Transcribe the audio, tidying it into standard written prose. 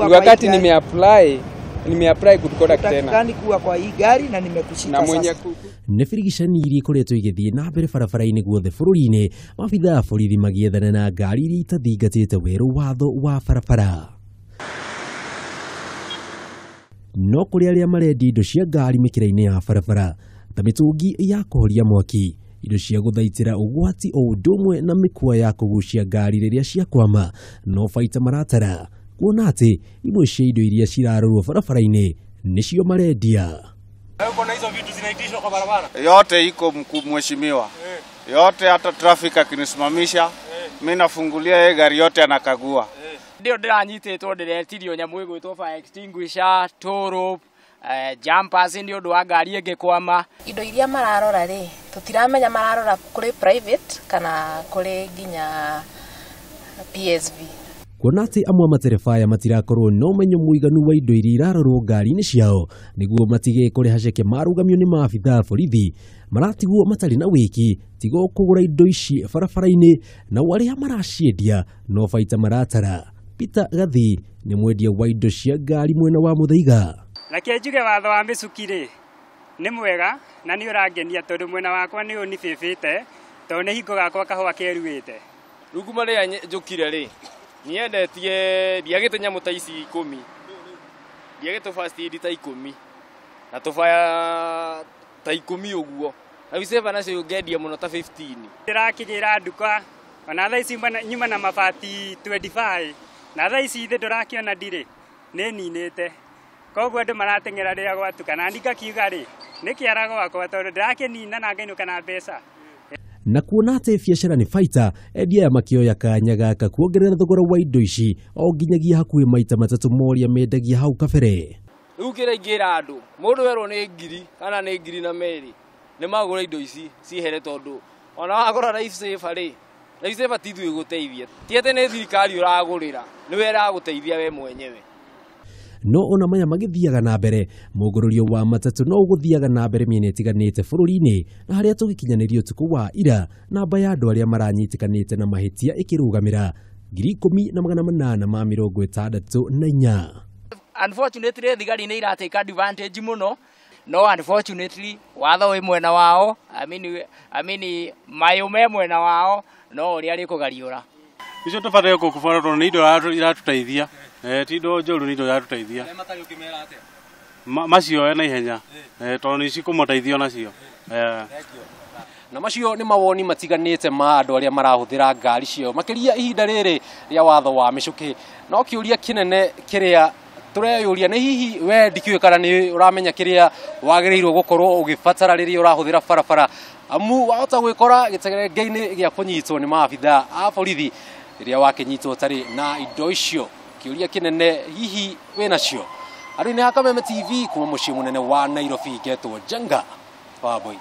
Wakati nimeapply good conduct tena. Utakikani kuwa kwa hii gari na nimekushika na mwenye sasa. Nĩ birigicani iria ikoretwo igĩthiĩ na mbere barabara-inĩ guothe bũrũri-inĩ, maabithaa a borithi magĩethana na ngari iria itathingatĩte werũ watho wa barabara. No kũrĩ arĩa marendia indo cia ngari mĩkĩra-inĩ ya barabara ta mĩtũngi ya kũhoria mwaki, indo cia gũthaitĩra ũgwati o ũndũ ũmwe na mĩkwa ya kũgucia ngari rĩrĩa ciakwama, no baita maratara kuona atĩ imwe cia indo iria cirarorwo barabara-inĩ nĩcio marendia. Yote iko mkuu, mheshimiwa. Yote, hata traffic akinisimamisha, mimi nafungulia yeye gari yote anakagua. Ndio ndĩranyitĩtwo ndĩretirio nyamũ ĩgwĩtwo fire extinguisher, tow rope, jumpers nĩ ũndũ wa ngari ĩngĩkwama. Indo iria mararora rĩ, tũtiramenya mararora kũrĩ private kana kũrĩ nginya PSV. Kuona atĩ amwe a matereba aya matirakorwo na ũmenyo mũiganu wa indo iria irarorwo ngari-inĩ ciao nĩguo matige kũrĩha ceke marũgamio nĩ maabithaa a borithi, maratigwo matarĩ na wĩki tiga o kũgũra indo ici barabara-inĩ, nao arĩa maraciendia no baita maratara. Peter Gathi nĩ mwendia wa indo cia ngari mwena wa Muthaiga. Reke njuge watho wa mĩcuki rĩ nĩ mwega na nĩ ũrangenia tondũ mwena wakwa nĩ ũnibĩbĩte tondũ nĩ hingo gakwa kahũa keruĩte. Rĩu kuma rĩrĩa njũkire rĩ, niendetie ndiagĩte nyamũ ta ici 10, ndiagĩte first aid ta 10 na tũbaya ta 10 ũguo, na viceva nacio ngendia mũno ta 15. Ndĩrakĩgĩra nduka ona thaa ici nyuma na mabati 25 na thaa ici thĩ ndũrakĩona ndirĩ nĩ ninĩte, koguo andũ marateng'era rĩrĩa gwatuka na ndingakiuga rĩ nĩ kĩara gwakwa tondũ ndĩrakĩnina na ngainũka na mbeca. Na kuona atĩ biacara nĩ baita, endia aya makĩoya kanya gaka kuongerera thogora wa indo ici o nginyagia hakuhĩ maita matatũ ma ũrĩa mendagia hau kabere. Rĩu kĩrĩa ingĩra andũ, mũndũ werwo nĩ ngiri kana nĩ ngiri na merĩ, nĩ magũra indo ici cihere tondũ ona wagũra life saver rĩ, life saver ti ithuĩ ĩgũteithia, ti atĩ nĩ thirikari ũragũrĩra, nĩwe ĩragũteithia we mwenyewe. No ona maya magĩthiaga na mbere, mũgũrũrio wa matatũ no ũgũthiaga na mbere mĩena ĩtiganĩte bũrũri-inĩ, na harĩa tũgĩkinyanĩria ũtukũ wa ira, namba ya andũ arĩa maranyitĩkanĩte na mahĩtia ĩkĩrũgamĩra 10,864. Unfortunately thigari nĩ iratake advantage mũno, no unfortunately watho wĩ mwena wao, I mean mayũ me mwena wao, no ũrĩa rĩkũgariũra. Icio tũbataire gũkũbara tondũ nĩ indo iratũteithia. Ti indo njũru, nĩ indo iratũteithia. Macioe na ihenya, tondũ nĩ cikũmateithia onacio. Na macio nĩ mawoni matiganĩte ma andũ arĩa marahũthĩra ngari ciao makĩria ihinda rĩrĩ rĩa watho wa mĩcũkĩ. No kĩũria kĩnene kĩrĩa tũreyũria nĩ hihi we ndikĩũĩ kana nĩ ũramenya kĩrĩa wagĩrĩirwo gũkorwo ũgĩbatara rĩrĩa ũrahũthĩra barabara, amu wahota gwĩkora gĩtegerenge-inĩ gĩa kũnyitwo nĩ maabithaa a borithi rĩrĩa wakĩnyitwo ũtarĩ na indo icio. Kĩũria kĩnene hihi wĩnacio? Andũ-inĩ a Kameme TV kuma mũciĩ mũnene wa Nairobi, ngetwo Njenga Wambui.